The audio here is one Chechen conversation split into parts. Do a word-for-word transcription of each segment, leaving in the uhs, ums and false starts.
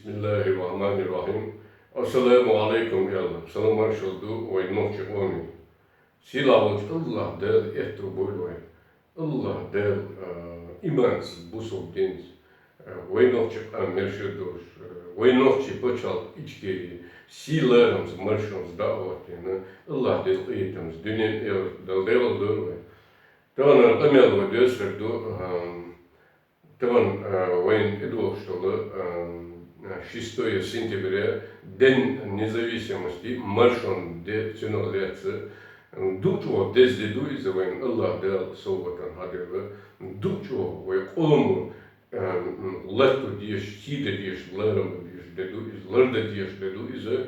بسم الله الرحمن الرحيم. السلام عليكم, аьлла, салам-маршалла ду вай нохчий къоме. Сийлахь волчу АллахӀ Дала аьтто бойла вай. АллахӀ Дала, а, иманца, бусалба динца, а, вай нохчий къам маьрша долуш, а, вай нохчийн пачхьалкх Ичкери сий-ларамца, маршонца дӀа а хӀоттийна, АллахӀ Дала къинхетамца дуьненна, эхартана Дала декъал дойла вай. Тахана къамел вай доьсур ду, а, Тахана, а, вайна тӀедогӀуш долу, а, шестое сентября, День независимости, маршонан де, цунах лаьцна, а, дукха чӀогӀа деза де ду иза вайна АллахӀ Дала совгӀатана хьаделла, дукха чӀогӀа вай къомо, а, латта дезаш, сий дан дезаш, ларам бан дезаш де ду иза, лардан дезаш де ду иза,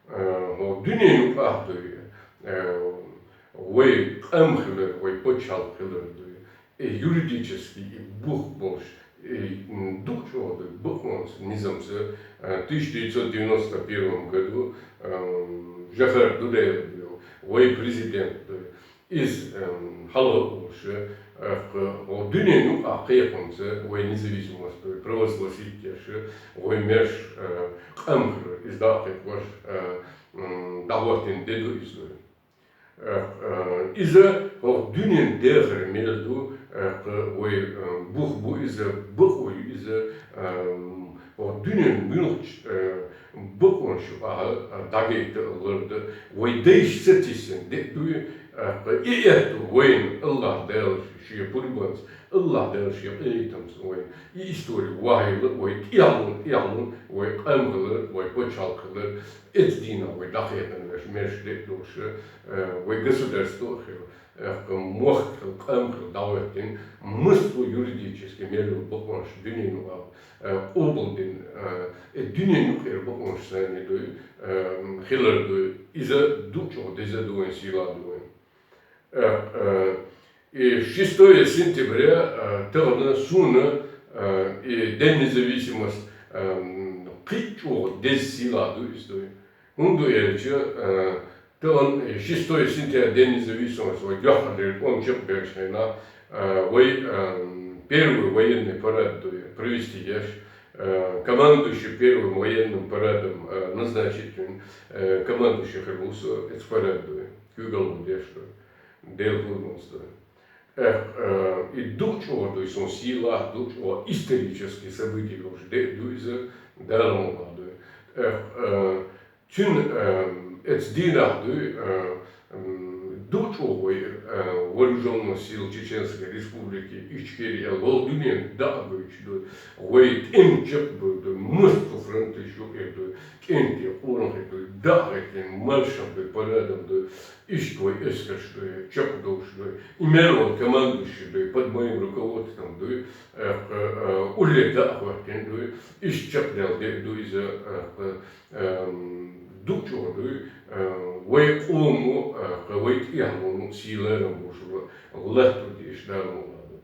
а, хӀокху дуьненан юкъахь дуй, а, вай къам хилар, вай пачхьалкх хилар дуй. И юридически, и бух болуш, и, м, дукха чӀогӀа ду бакъонца, низамца, а, тысяча девятьсот девяносто первом году, а, Жохар Дудаев ду, вай президент ду. Иза, м, хьалха а волуш, а, кху-, хӀокху дуьненан юкъахь кхайкхамца вай независимость ду, провозгласить деш, вай маьрша, а, къам хилар, иза дӀа а кхайкхош, а, м, дӀахӀоттийна де ду иза. Э, э, иза хӀокху дуьненан дехар мел ду, э, кху вай, э, бух бу иза, бакъо ю иза, э, хӀокху дуьненан муьлххачу, э, бакъонаш юкъахь, э, дӀагайта а, ларда а, вай дайша сатийсина де а дуй, э, кху и аьтто вайна АллахӀ Дала шен пурбанца, АллахӀ Дала шен къинхетамца вайна и истори вахьийла, вай тӀехьалун, тӀехьалун, вай къам хилар, вай пачхьалкх хилар, Эцу дийнахь вай дӀакхайкхина веш, маьрша де а долуш, э, вай государство а хила, э, мохк а хила, къам а хила дӀахӀоьттина, массо а юридически мел йолу бакъонаш дуьненан юкъахь, э, къобалдина, э, э, дуьненан юкъара бакъонаш санна дуй, э, хилар дуй. Иза дукха чӀогӀа деза ду вайн, сийлахь ду вайн. Э, э, и шестое сентября, э, тахана суна, э, и День независимости, э, кхин а чӀогӀа деза, сийлахь ду иза дуй. ХӀунда аьлча, э, тахана и шестое сентября, День независимости, вай дуьххьарлера къоман чекхберш хенахь, э, вай, э, первый военный парад дуй провести еш, э, командующий первым военным парадом, э, назначить вина, э, командующий хир ву со, эцу парад дуй, куьйгалла деш дуй. Делан пурбанца ду. Эх, э, и дукха чӀогӀа дуй сон сийлахь, дукха чӀогӀа исторический событие йолуш де а ду иза, Дала мукъалахь дуй. Эх, э, цуьнан, э, эцу дийнахь дуй, э, м, дукха чӀогӀа вай, э, вооружённые силы Чеченской Республики Ичкерия, вай дуьненна дӀа а гойтуш дуй, вай тӀеман чекхдур дуй, массо а фронташ юкъера дуй, кӀентий, къонахий дуй, дӀа а хӀоьттина, маршем дуй, парадом дуй, Иштта вай эскарш дуй, чекхдовш дуй. И мел вайн командующий дуй, под моим руководством дуй, э, э, улле дӀа а хӀоьттина дуй. Иштта чекхдаьлла де а ду иза, э, э, эм, дукха чӀогӀа дуй, э, вай къомо, э, вай тӀехьалуно сийлахь болуш латтор деш Дала мукъалахь ду.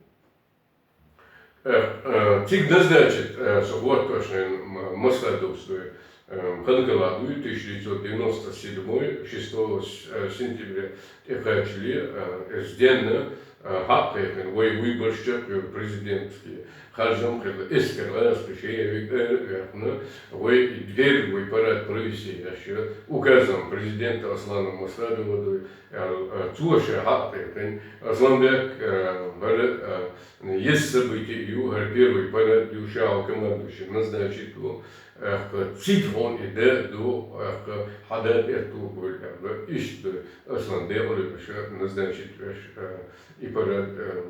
Э, э, цига назначить, э, со хӀоттош хьайн м-, Масхадовс дуй, э, Ханкала дуй, тысяча девятьсот девяносто седьмой, шестого с-, э, сентября тӀекхачале, э, эс денна, э, хьакхайкхина, вай выбораш чекхйолу президентский, харжам хилла, эскар гӀазкхи шен вига ара а ваьккхина, вай дерг вай парад провести еш, указом президента Аслана Масхадова дуй, аьлла, э, цо ша хьакхайкхина. Асланбек, э, хӀара, э, Еза событие ю, хӀара первый парад ю, ша хьо командующий назначить ву, аьхка цига хьуна и де а ду, аьхка хьан да тӀе а тухур ду, аьлла, иштта ду, Аслан декъала веш, назначить веш, э, и парад, э,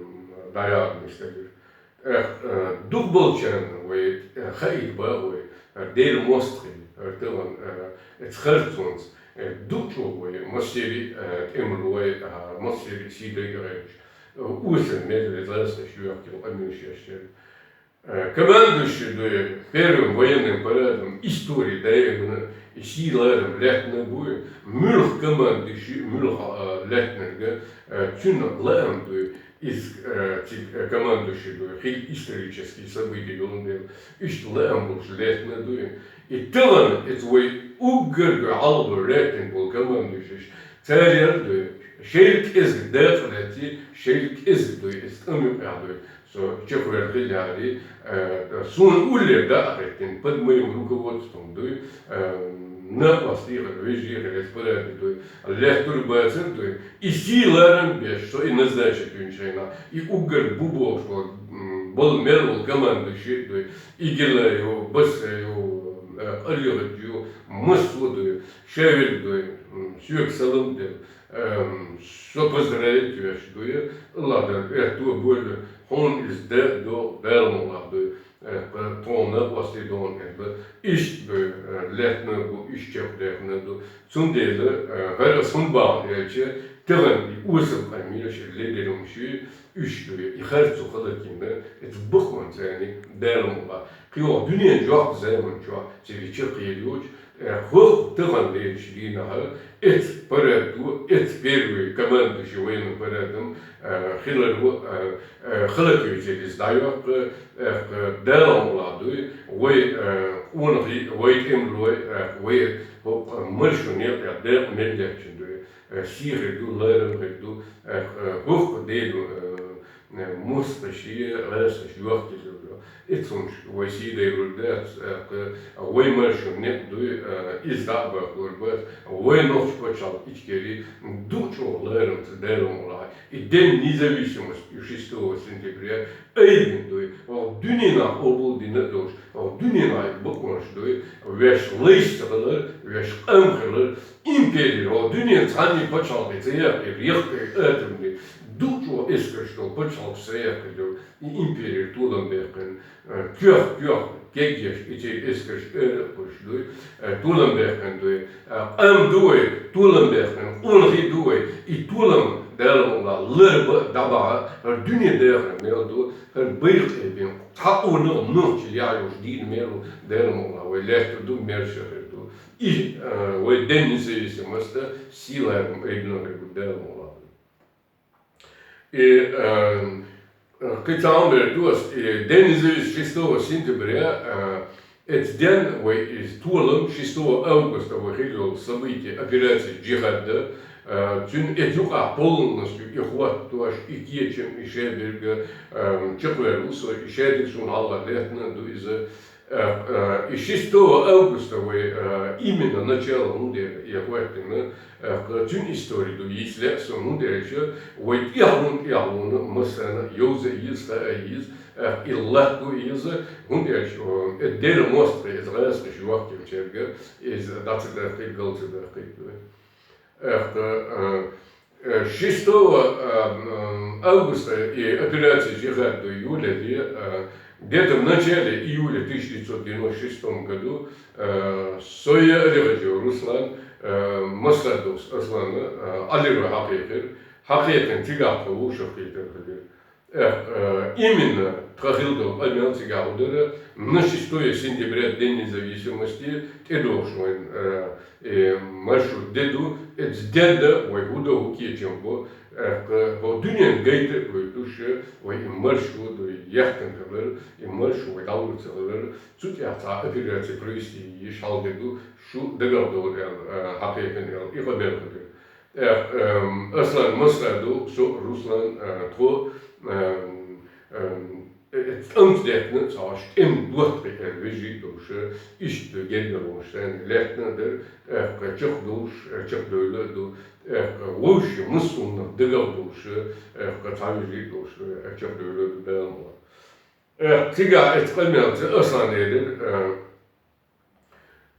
дӀаяхьа нисделира. Аьхка, э, дукхахболчарна вай, э, хаийта боху вай, хӀара Делан мостагӀий, хӀара тахана, э, эцу харцонца, э, дукха чӀогӀа вай, массеран а, э, тӀемало вай, а, массеран а сий дайа гӀерташ, Осал мел веза лаьцна шоьхкина къамелаш еш яра. Э, командующий дуй, первым военным парадом истории даимна и сийлахь лаьттина буй, муьлха командующий, муьлха, э, лаьттинарг, э, цуьнан лаам дуй, иза, э, цига, э, командующий дуй, хила исторический событие йолун дела, иштта лаам болуш лаьттина дуй. И тахана иза вай уггар дуй хьалха лаьттина болу командующий, цара яра дуй, шайра кӀезиг дакъа лаьций, шайра кӀезиг дуй, иза тӀам юкъахь дуй. Со чекхвер хилари, э, сун уллер да ахеттин, под моим руководством дуй, э, на вас лихар, вежи хилес порядок дуй, лехтур бацар дуй, и силарам беш, со и назначить винчайна, и угар бубол, что, м, бол мел, бол командующий дуй, и гилаю, басаю, э, аллигадю, маслу дуй, шевер дуй, м, сюек салам дуй, эм, со поздравить веш дуй, ладно, это боль, хун из де до белмула дуй, э, по тона после дон, как бы, ищ дуй, э, летна ду, ищ чек летна ду. Цундела, э, гара сунбан, эльче, тыган и усыл амилш ледерумши, ищ дуй, и хар цухалакина, это бухман цени, белмула. Кио дунен жок займан чуа, цеви чек елюч, э, хох тыган лечи дина, эц параду, эц первый командующий военным парадом, э, хилару, э, э, хилакюцели сдавёк, э, э, далам ладуй, вой, э, унги, вой эмлой, э, вой, хоп, э, мыршу нет, я дэ мендячиндуй, э, сириду, лэрэмриду, э, э, хох деду, э, э, мус паши, рэсаш юахтизуду. Ицунш, вой сидайрудэ, э, к-, вой мэршун нет дуй, э, изда бахлурбэс, вой нохч пачал ичкери, дучо лэрэмц дэрэмула. И День независимости, шестого сентября, эйвин дуй, о дунина обул дина дош, о дунина букмаш дуй, веш лэйш сахалар, веш эмхалар, империя, о дунин цани пачалги, цеяхи, рехи, этэмни, дучо эскэш дол пачалг сеяхи дол, и империя тулам бэхын, э, кёх, кёх, кегеш, ити эскэш, э, пуш дуй, э, тулам бэхын дуй, э, эм дуй, тулам бэхын, унги дуй, и тулам дэрэмула, лэрба, даба, э, дуни дэрэ мел ду, э, бэйх эбин, та уны нух чил яюш дин мел дэрэмула, вой лэхтэ ду, мершэ ду. И, э, вой День независимости, сила, э, эбин, э, дэрэмула. И, э, э, кытаун бердуас, и День независимости шестого сентября, э, этот день, вой, из тулам шестого августа, вой, хилил события операции Джихада, э, цюн эдюка полностью и хват туаш, и кечем, и шеберга, э, чеквер усо, и шебер сун алла летна ду из, э, э, и шестого августа, вой, э, именно начало мундера, и хватина, э, к-, цюн история ду, если со мундера ещё, вой, тяхун, тяхун, масана, йоуза из, ха из, э, и латку из, мундера ещё, э, дер мостка из гайска швахтем черга, из дацеда хит, галцеда хит, э, к-, э, Э, шестого, э, м, августа и операция «Джихад» до июля, и, э, где-то в начале июля тысяча девятьсот девяносто шестом году, э, Соя Олегович Руслан, э, Масадов Аслан, э, Алирова Хакейкер, Хакейкен Тигатка Лушев Кейтер. Э, э, именно Тхахилдов Амел Тигатудера на шестое сентября, День независимости, Тедошвайн, э, э, маршрут деду, эц деда, вай гуда уке чем бо, э, к-, бо дунен гайта, вай туше, вай и маршрут, вай яхтен калар, и маршрут, вай далур целар, цут я ца операция провести, и шал деду, шу дагал дол, э, э, хапехен, э, и хабер хабер. Э, эм, Аслан Масаду, со Руслан, э, тхо, эм, эм, э, э, тхо дехна, цааш, эм дуат, э, вежи, душе, ишт герга лошен, лехна дер, э, чок душ, э, чок дойле ду, э, вовше мусунна дыгал душе, э, цавижи душе, э, чок дойле ду, белмала. Э, тига эткамелцы Аслан эдер, э,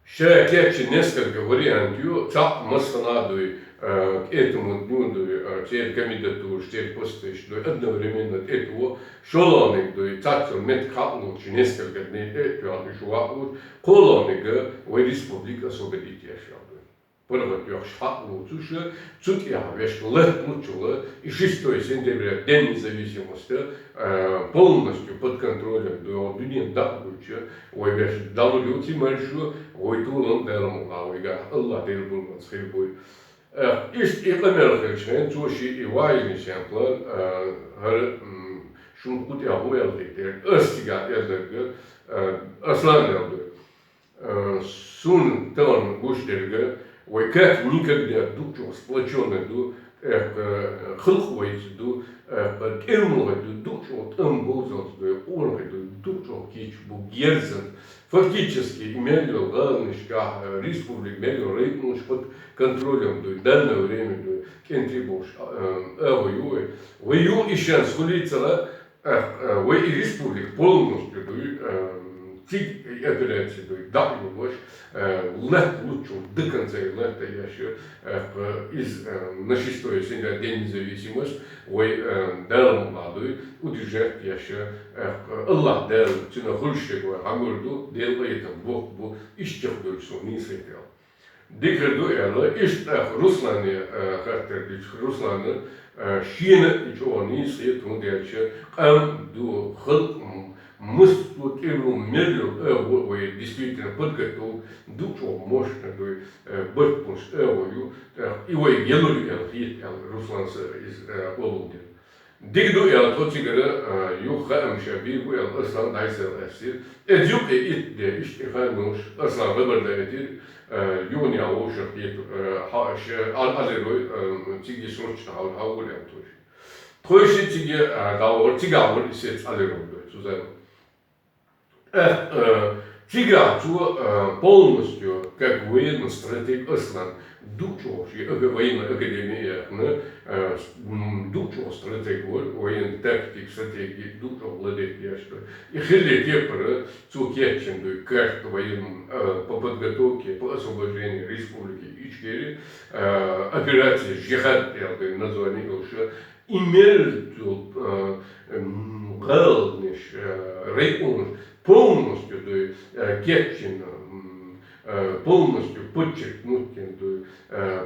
ше кетчи несколько вариантов, цап масхана дуй, э, к этому дню дуй, э, цель кандидатур, цель постыш дуй, одновременно этого, шолоник дуй, цацу мет капнучи несколько дней, э, пиан ишуа уж, колонига, вай республика освободить яшал дуй. Пыргот ёхш хатлу цуша, цут я веш лет мучула, и шестое сентября, День независимости, э, полностью под контролем дуй, дунен да лучше, вай веш далу люти маршу, вай тулам дэрам лавига, Аллах дэр бурман схирбуй. Э, ишт и камер херчен, цуши и вайни сямплан, э, гэр, м, шум кут я хуял хитер, эстига эдерге, э, Аслан элдуй. Э, сун тон гуш дерге, вай как никогда дучо сплочённый ду, Тӏаккха халкъ вайца ду, тӏаккха тӏемалой ду, дукха чӏоагӏа тӏем бовзалц ду, къонахой ду, дукха чӏоагӏа кийча бу герзан. Фактически, и мел йола гӏаланашка, республика мел йола районаш под контролем ду, данное время ду, кӏентӏи болуш, агӏо ю вай. Вай ю и шанс хулийцара, вай и республика полностью ду, цига и операция ду, дӏа а луш, латта луччул до конца и латта еш, из на шестое сентября, День независимости, вай Дала мукъа ду, удержать еш, Аллах Дала цунах хуьлуш дерг вай хьагур ду, Дела къайтам боху бу, иштта чекхдуьллуш со нийса хетал. Дика ду аьлла, иштта тӏаккха Руслане хаттар дича, Руслана шена и чӏогӏа нийса хета, хӏунда аьлча къам ду, халкъ м-, массо тӏера мел йола агӏо вай действительно подготовка ду, чӏогӏа мощно ду, барт болуш агӏо ю, тӏаккха и вайга ялур ю аьлла хета аьлла, Руслана са иза къобалдира. Дика ду аьлла, тхо цигара юха хаамаш бийр бу аьлла, Аслан дӏасаелла аьлла. Эцу юкъе итт де, иштта и хан йолуш, Аслан хабар даийтира, юханехьа вовшах хета, хьо аша Ӏа-, Ӏалирой, цига срочно хьал-, хьал ву аьлла тхойша. Тхойша цига дӏавахара, цигахь вара и сец Ӏалирой ду, цу заман. Эх, цигахь цо полностью, как военный стратег Аслан, дукха чӏогӏа шен ака-, военная академия яхна, дукха чӏогӏа стратег вара, военный тактик, стратеги дукха чӏогӏа владеть еш ду. И хилла кепара цо кечйина ду, карта военная, по подготовке, по освобождению республики Ичкери, операция «Жихад» аьлла ду название йолуш, и мел йолу гӏаланаш, районаш полностью ду кечйина, полностью подчеркнуть йина ду,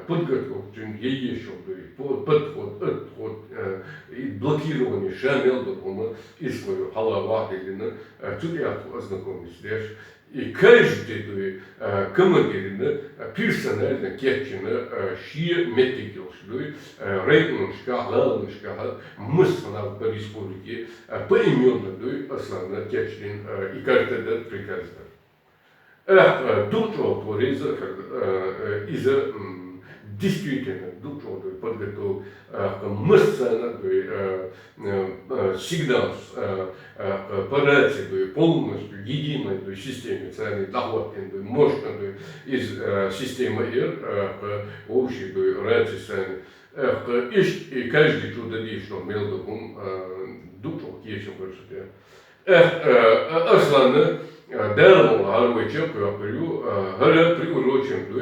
подготовка цуьнан еш йолу ду, по-, подход, отход, и блокирование, ша мел долу хӏума, иза хьала вахь диллина, цу тӏехь ознакомиться деш. И каждый ду командирна персонально кечйина шен меттиг йолуш ду, районашкахь, гӏаланашкахь, массанхьа по республике, поименно ду Аслана кечйина и карта дар, приказ дар. Эх, дукха чӏогӏа тхо реза а хир, иза действительно дукха чӏогӏа ду подготовка, массанхьа ду, сигнал, по рации ду, полностью единой ду системе царна дӏахӏоттийна ду, мощно ду, иза система эр, вовший ду, раци санна. Эх, иштта и каждый чу дан дийшо мел ду хӏума, дукха чӏогӏа кечам бара цу тӏе. Эх, Асланна, Дала мукъ лахь, хӏара вай чекхйоккхур ю, хӏара приурочен ду,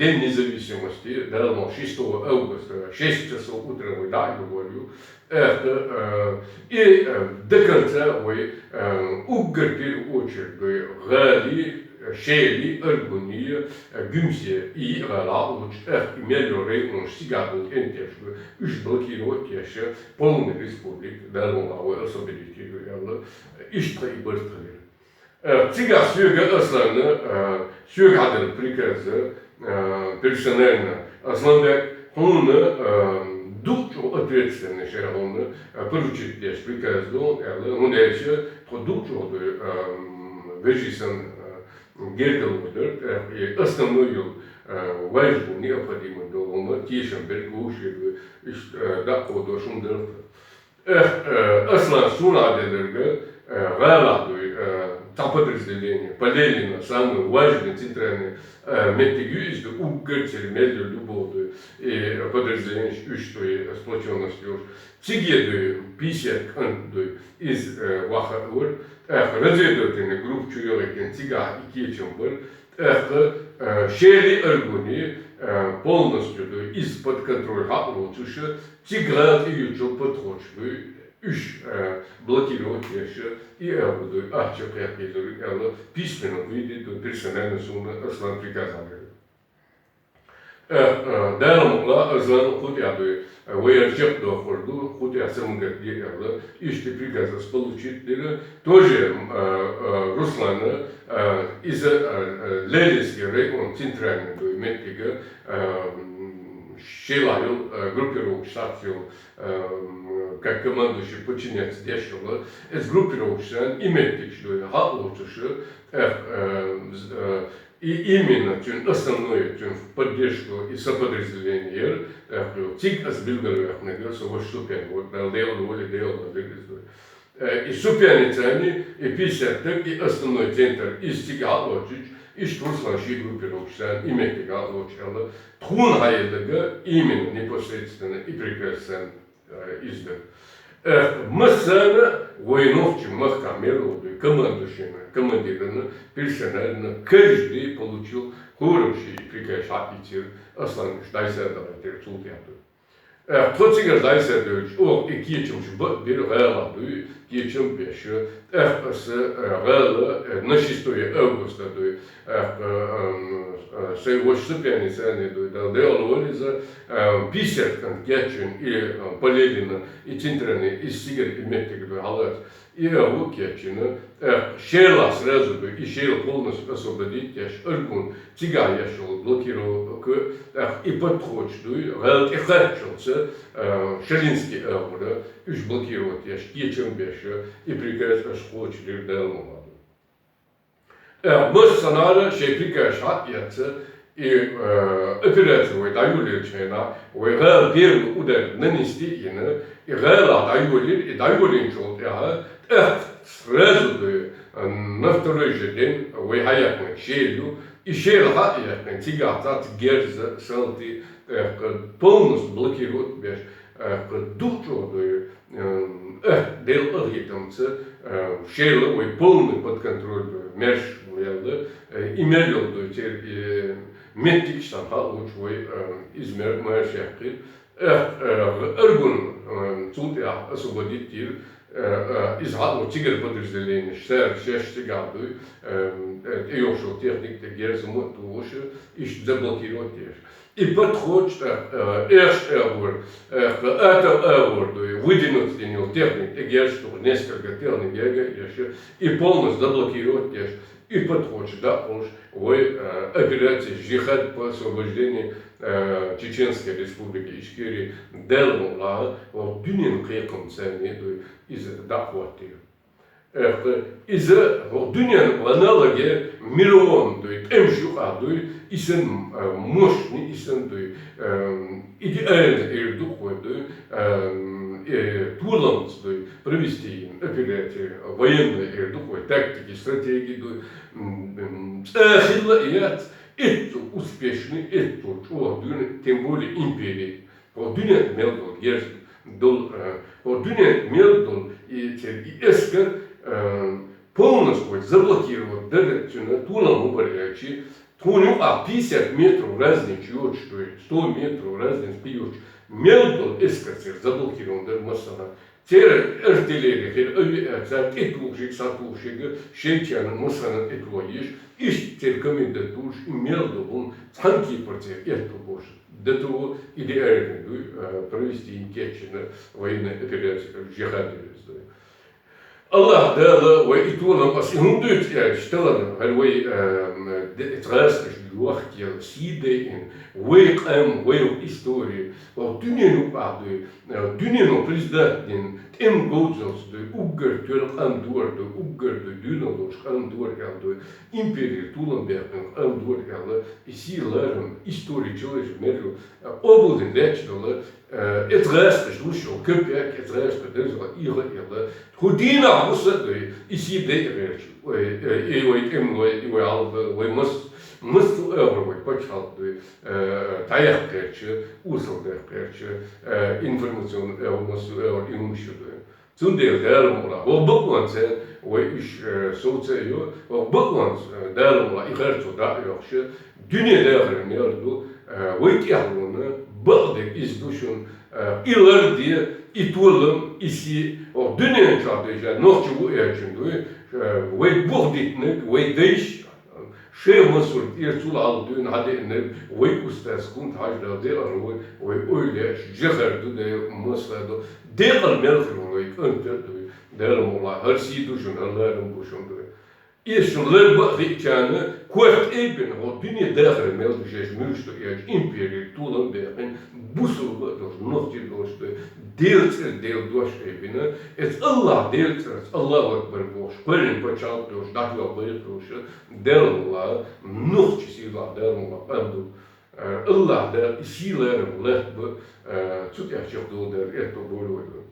День независимости, Дала мукъ лахь, шестого августа, шесть часов утра вай дӏа а юхор ю. Эх, и до конца вай уггар первый очередь ду, гӏали, Шели, Аргуни, Гуьмсе, и йиъ гӏала а лучу, эх, и мел йолу районаш цигахь болу кӏентӏеш ду, уьш блокировать еш, полный республика, Дала мукъ лахь, вай освободить ю аьлла, иштта и барт хилира. Цигахь соьга Асланна, соьга хьаделла приказ, персонально, Асланбек, хьуна дукха чӏогӏа ответственность ша хьуна поручить деш приказ ду аьлла, хӏунда аьлча тхо дукха чӏогӏа ду, вежарий санна, гергарло дара, тӏаккха и основной йолу, важно, необходимо долу хӏума тешам берг вовшийн ду, иштта дакъа дош хӏума дара. Эх, Аслан, суна хьаделларг, гӏалахь ду, цхьа подразделение, по Ленина, самый важный центральный меттиг ю иза ду, уггар церан мел йолу любой ду, и подразделение уьш ду, и сплочённость йолуш. Цига ду, пятьдесят кӏант ду, иза ваха а вара, тӏаккха разведывательный группа чу йогӏийтина цигахь и кечам бара, тӏаккха Шели, Аргуни полностью ду, иза под контроль хьакъ лоцуш, цига гӏала тӏеюьйцучу подходчу ду, уьш блокировать еш, и агӏо ду, ахча кхайкхийзар аьлла, письменно виде ду, персонально суна Аслан приказ хьаделла. Дала мукъ лахь, Аслан, кху тӏехь ду, вай ара чекхдоккхур ду, кху тӏехь самагатде аьлла, иштта приказ аса получить дира. Тоже Руслана, иза Ленинский район, центральный ду меттига, шелахь йолу группировка штаб йолу, как командующий подчиняться деш йолу, иза группировка санна и меттигаш ду, хьакъ лоцуш, эх, И именно цуьнан основное, цуьнан поддержку и соподразделение яр, аьлла, цига ас билгалваьккхинарг яр со ваша Супян, вот, Дала Дела воли, Дела воли, Дала Дела. Э, и Супяницани, и пятьдесят так, и основной центр, из цига хьалоцуш, иштта Руслан ший группировкаш царна и меттиг хьалоцуш аьлла, тхона хьаелларг именно непосредственно и приказ царна, э, из дар. Э, массарна вай нохча махкахь мел волу дуй, командующийна, командирна, персонально, каждый получил хӀораммо ший приказ хьаийцира, Аслан уьш дӀасадалийтира цул тӀаьхьа дуй. Э, тхо цигара дӀасадевлча, оха и кечамаш бан бира гӀалахь дуй, кечам беш. ТӀаккха аса, э, гӀала, э, на шестое августа дуй, тӀаккха, ам, э, сай ваша Супяницани дуй, Дала Дела воли иза, ам, пятьдесят кӀант кечйина и, ам, Полевина, и центральный, и сигара и меттиг дуй хьалаца. И агӀо кечйина, э, Шелахь сразу дуй, и Шела полностью освободить деш, Аргун цигахь еш йолу блокировка, э, и подходча дуй, гӀала тӀекхаччалца, э, Шалинский агӀора, уьш блокировать еш, кечам беш, и приказ аша кхочуш дира Дала мукъ лахь. Э, массанхьара шайн приказ хьаэцна, и, э, операци вай дӀайолийчу хенахь, вай гӀала первый удар нанести а йина, и гӀала дӀайолийра, и дӀайолийначул тӀаьхьа, тӀаккха сразу дуй, э, на второй же день вай хьаяьккхинарг Шела ю, и Шела хьаяьккхина, цигахь цхьацца герз, салти, тӀаккха полностью блокировать беш, тӀаккха дукха чӀогӀа дуй, э, э, Делан къахетамца, э, Шела вай полный под контроль дуй, маьрша ваьлла, э, и мел йолу дуй, церан, э, меттигаш цхьаьна хьалучу вай, э, иза мер-, маьрша яьккхира. Э, э, Аргун, э, цул тӀаьхьа освободить дира, э, э, иза хьалучу цигара подразделенеш, цара шаьш цигахь дуй, э, э, тӀейогӀуш йолу техника тӀе герз ма а тухуш, иштта заблокировать деш. И подходча, э, э, эхаш агӀор, э, атом агӀор дуй, выдвинуться дина йолу техника тӀе герз тухуш, несколько техник яга а еш, и полностью заблокировать деш, и подходча дӀа а кхуллуш, вай, э, операция «Джихад по освобождению, э, Чеченской Республики Ичкерии» Дала мукъ лахь, хӀокху дуьненан кхайкхамца дуй, иза дӀа а хӀоттийра. Э, иза хӀокху дуьненан аналоге миллион дуй, тӀемаш юкъахь дуй, и санна, э, мощный, и санна дуй, э, идеально эр ду-кх вай дуй, э, э, толамца дуй, провести йина операция, военная эр ду-кх вай, тактики, стратегии дуй, м, м, цкъа а хилла а яц, эццул успешный, эццул чӀогӀа дуьйна, тем более империи. ХӀокху дуьненна мел долу герз долу, э, хӀокху дуьненна мел долу и, и эскар, э, полностью вай заблокировать дара, цуьнан толам хӀун бара аьлча, тхуна юкъахь пятьдесят метров разница йоцуш дуй, сто метров разница кхин йоцуш, мел долу эскар церан заблокирован дара массанхьа. Церан артиллерия хир, авиаци, цара тӀетухуш ерг, схьатухуш ерг, шайчарна массарна тӀетоха езаш, иштта церан комендатураш, и мел долу хӀума цхьана кепара церан этту бохуш. До того идеально дуй, э, провести йина кечйина военная операция, как «Джихад» ю иза дуй. Аллах Дала вай и толам, ас и хӀунда дуьйцу аьлча, талана, хӀара вай, э, де-, гӀазкхаша лохкел, сий дайина, вай къам, вай истори, вай дуьненан юкъахь дуй, э, дуьнено признать дина, тӀеман говзалц дуй, уггар тоьлла къам дора дуй, уггар дуй, дуьйна лоцу къам дора аьлла дуй, имперера толам баьккхина къам дора аьлла, и сий, ларам, истори человечества мер ю, э, къобалдина лаьтташ долу, э, эцу гӀазкхаша луш йолу копейка, эцу гӀазкхаша дерзо ийгӀа а елла, хӀун дийнахь буса а дуй, и сий дайа гӀерташ, вай, э, и вай тӀемалой, и вай хьалха, вай мас-, массо а агӀор вай пачхьалкх дуй, э, дӀаяккха гӀерташ, осал даккха гӀерташ, э, информационный агӀор, массо а агӀор и хӀумаш ю дуй. Цундела Дала мукъ лахь, хӀокху бакъонца вай уьш, э, совца а йо, хӀокху бакъонца, э, Дала мукъ лахь, и харцо дӀа а йоккхуш, дуьне дахар мел ду, э, вай тӀаьхьалонан бакъдерг иза ду шуна, э, и ларде, и толам, и сий, хӀокху дуьнен чохь дуй ша, нохчо ву аьлча дуй, э, вай бух дитинарг, вай дайша, шайх Мансур тӀера цул хьалха дуьйна хьадеанарг вай устаз Кунта-Хьаьжа, Дала декъала войла, вай ойла еш, Джихад ду, Дела мукъ лахь, декъала мел хир волу вай кӀант а дуй, Дала мукъ лахь, хӀара сий ду шуна, хӀара ларам бу шуна дуй. Иза шуна лар бан а хиъчарна, корта тӀе а бина, хӀокху дуьне дахар мел ду шаьш муьлш ду аьлча, имперера толам а баьккхина, бусалба а долуш, нохчий а долуш дуй, Делан цӀера Делан дош а бина, эцу Аллах Делан цӀарца, Аллаху акбар бохуш, кхоьллина пачхьалкх а долуш, дӀатоьхна байракх а долуш, Дала мукъ лахь, нохчий Дала мукъа къам ду. Э, Аллахь Дала и сий-лерам латтабе, э, цу тӀехь чакхдола дер аьттув бойла вай.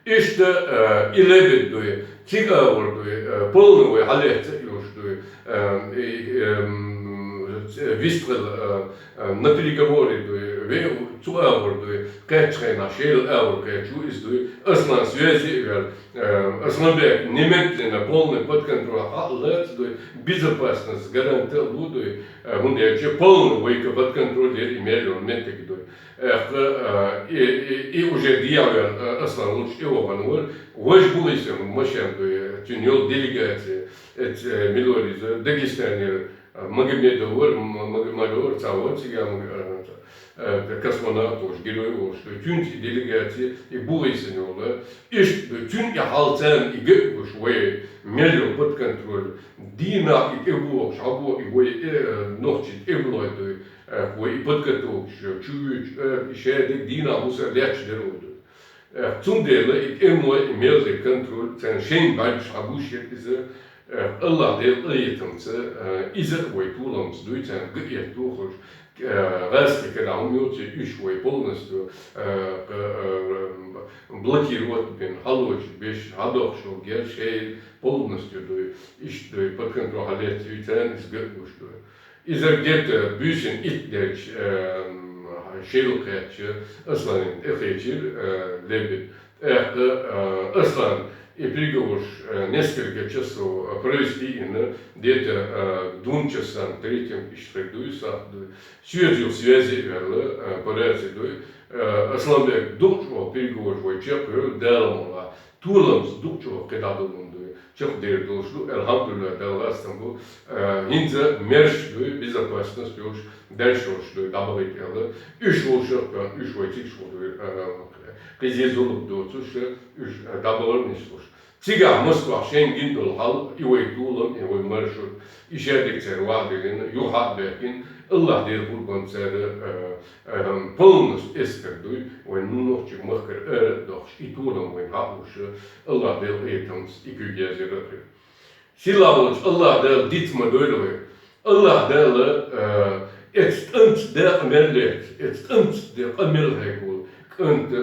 Иштта, э, и лебед дуй, цига агӀор дуй, э, полный вай хьалаьцна йолуш дуй, э, и, эм, э, вистхила, э, э, на переговоры дуй, ве-, цу агӀор дуй, кхеччахьа шел агӀор кхечу иза дуй, Аслан связи а вел, э, Асланбек немедленно полный под контроль хьалаьцна дуй, безопасность гаранта а лу дуй, э, хӀунда аьлча полный вайга под контроль яр и мел йолу меттиг дуй. Э, и, и, и уже дӀаваьлла, э, Аслан лучу тӀевахана вара. Важа бу лийсина машен дуй, цуьнан йолу делегация, эца, э, мила вара иза, Дагестанера, э, Магомедов вара, М-, Магомедов вара, цхьа вара цига, Маг-, э, э, космонавт волуш, герой волуш дуй. Цуьнца и делегация, и бу лийсина йолу. Иштта дуй, цуьнан и хьал царна и ган а гуш, вай мел йолу под контроль. Дийнахь и тӀебогӀуш, хьабогӀу и вай, э, нохчий тӀемалой дуй. Э, вай и подготовкаш, чу вуьйцуш, э, и шадерг дийнахь муьлхха лаьтташ дара вай дуй. Э, цундела и тӀемалой, и мел дерг контроль, царна шайна бӀаьргаш хьагуш яра иза, э, Аллахь Делан къинхетамца, э, иза а вай толамца дуй, царна ган а этту хӀорш, э, гӀазкхи кара хӀума йоций, уьш вай полностью, э, к-, э, блокировать бина, хьалочу беш, хьадохуш герш хӀейла полностью дуй, иштта дуй, под контроль хьалаьцна юй, царна иза ган а гуш дуй. Иза где-то буьйсанна итт дерча, эм, шел кхаьчча, Асланна тӀекхечира, э, лебед. ТӀаккха, э, Аслан и переговорш, э, несколько часов, э, провести йина, где-то, э, к двум часам, третьим иштта хир дуй, сахьт дуй. Соьца юха связи а ваьлла, э, по рации дуй. Э, Асланбек, дукха чӀогӀа переговорш вай чекхйойла, Дала мукъ лахь. Толамца дукха чӀогӀа кхидӀа долун дуй. Чекхдер долуш ду, алхьамдулиллахӀ, Далла хастам бу. Э, хӀинца мерш дуй, безопасность йолуш, дерш йолуш дуй, дӀабахийта аьлла. Уьш волушах, уьш вай цига чу дуй, э, кхин зен-зулам доцуш, уьш, э, дӀабахар нислуш. Цигахь Москвахь шайна гина долу хьал, и вай толам, и вай маршрут, и шадерг цара вахьа диллина, юха хьа а баьхкина, Аллахь Делан къурбанца цара, э, Эм, полностью эскар дуй, вайн нохчийн махкара ара а дохуш, и толам вайн хьаалуш, Аллахь Делан къинхетамца и куьйга язъяр а хир. Сийлахь волчу Аллахь Дала диц ма дойла вай. Аллахь Дала, э, эцу кӀанта декъа мел лаьцна, эцу кӀанта декъа мел хьегна волу кӀанта,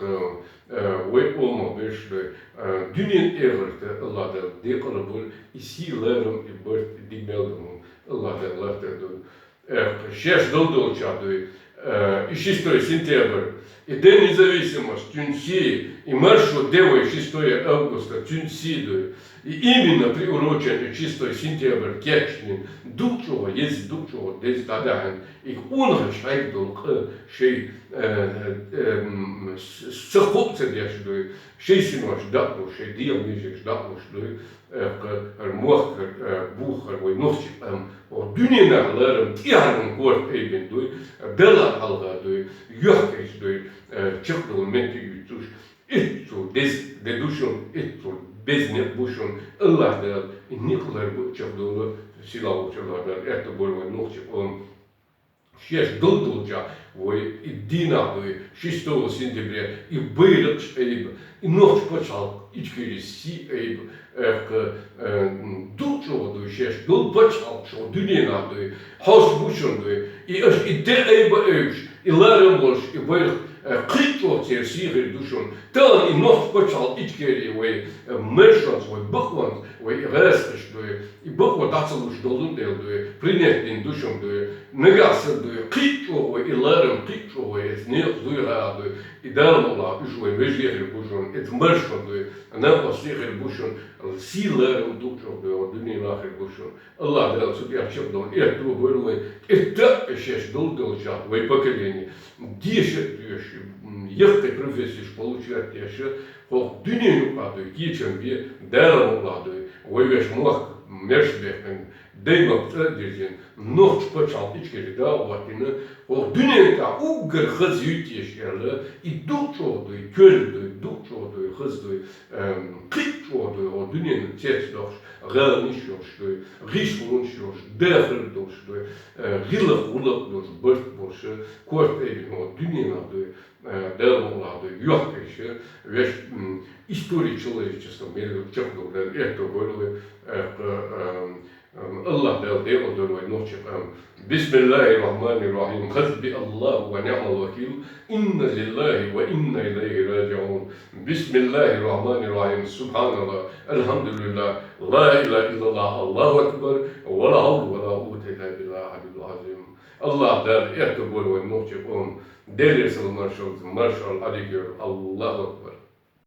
э, э, вай къомах берш дай, э, дуьненан эхартан Аллахь Дала декъала бойла, и сий, ларам, и барт, и дика мел ду хьуна Аллахь Дала латтар дойла. Э, шаьш долу долчохь дуй, э, и шестой сентябрь, и День независимости, цуьнан сий, и маршо де вай шестое августа, цуьнан сий дуй. И именно приурочен и шестой сентябрь кечйина, дукха чӀогӀа еза, дукха чӀогӀа деза дӀадаьхьна, и къонахаша хьегна долу къа шайн, э, э, м, с-, ца кхоъ ца деш дуй, шайн синош дакъалуш, шайн дегӀан меженаш дакъалуш дуй. Э, кху-, хӀара мохк, хӀара, э, бух, хӀара вай нохчийн къам, оха дуьненахь ларам тӀехьаран корта айбина дуй, Далла хьалха дуй, йохкийча дуй, э, чекхдолу меттиг юьйцуш, итт цул деза де ду шуна, итт цул беза некъ бу шуна, Аллахь Дала и некъ лар бу чекхдолу, сийлахь волчу Аллахь Дала аьтто бойла вай нохчийн къам. Шаьш долу долчохь вай и дийнахь дуй, шестого сентября, и байракхаш айба, и нохчийн пачхьалкх Ичкери сий айба, э, кху-, э, м, дукха чӀогӀа дуй, шаьш долу пачхьалкхаш дуьненахь дуй, хьош бу шуна дуй, и аша и де айба айбаш, и ларам болуш, и байракх, э, кхин а чӀогӀа церан сий хир ду шуна. Тахана и нохчийн пачхьалкх Ичкери вай, э, маршонца, вай бакъонца, вай и гӀазкхаша дуй, и бакъо дӀа ца луш долун дела дуй, принять дина ду шуна дуй, нагахь санна дуй, кхин а чӀогӀа вай и ларам, кхин а чӀогӀа вай эцу некъаца дуй хаьа дуй, и Дала мукъ лахь уьш вайн вежарий хир бу шуна, эцу маршо дуй, накъостий хир бу шуна, сий, ларам дукха чӀогӀа дуй, вай дуьненахь хир бу шуна. Аллахь Дала цу тӀехь чекхдолу аьтто бойла вай, тӀетта а шаьш долу долчохь вай поколение, деша а доьшуш, м, яккхий профессеш получать деш, хӀокху дуьненан юкъахь дуй, кечам бе, Дала мукъ лахь дуй, вай вешан мохк мерш баьккхина, даймахка цӀа а дирзина, нохчийн пачхьалкх Ичкери дӀа а хӀоттийна, хӀокху дуьненан тӀехь уггар хаза юьйтуш аьлла, и дукха чӀогӀа дуй, коьрта дуй, дукха чӀогӀа дуй, хаза дуй, эм, кхин а чӀогӀа дуй, хӀокху дуьненан цецдохуш, гӀаланаш йолуш дуй, гӀишлонаш йолуш, дахар долуш дуй, э, гӀиллакх-гӀуллакх долуш, барт болуш, корта айбина хӀокху дуьненахь дуй, э, Дала мукъ лахь дуй, йохкийча, вешан, м, история человечества мел чекхдолу Дала аьтто бойла вай, э, кху-, эм, Аллахӏ Дала декъал дойла вай нохчий къам. بسم الله الرحمن الرحيم. حسبي الله ونعم الوكيل. إنا لله وإنا إليه راجعون. بسم الله الرحمن الرحيم. سبحان الله. الحمد لله. لا إله إلا الله. الله أكبر. ولا حول ولا قوة إلا بالله العلي العظيم. Аллахӏ Дала декъал дойла вай нохчий къам. Даьла салам-маршал, маршал Ӏалайкум. Аллахӏу акбар.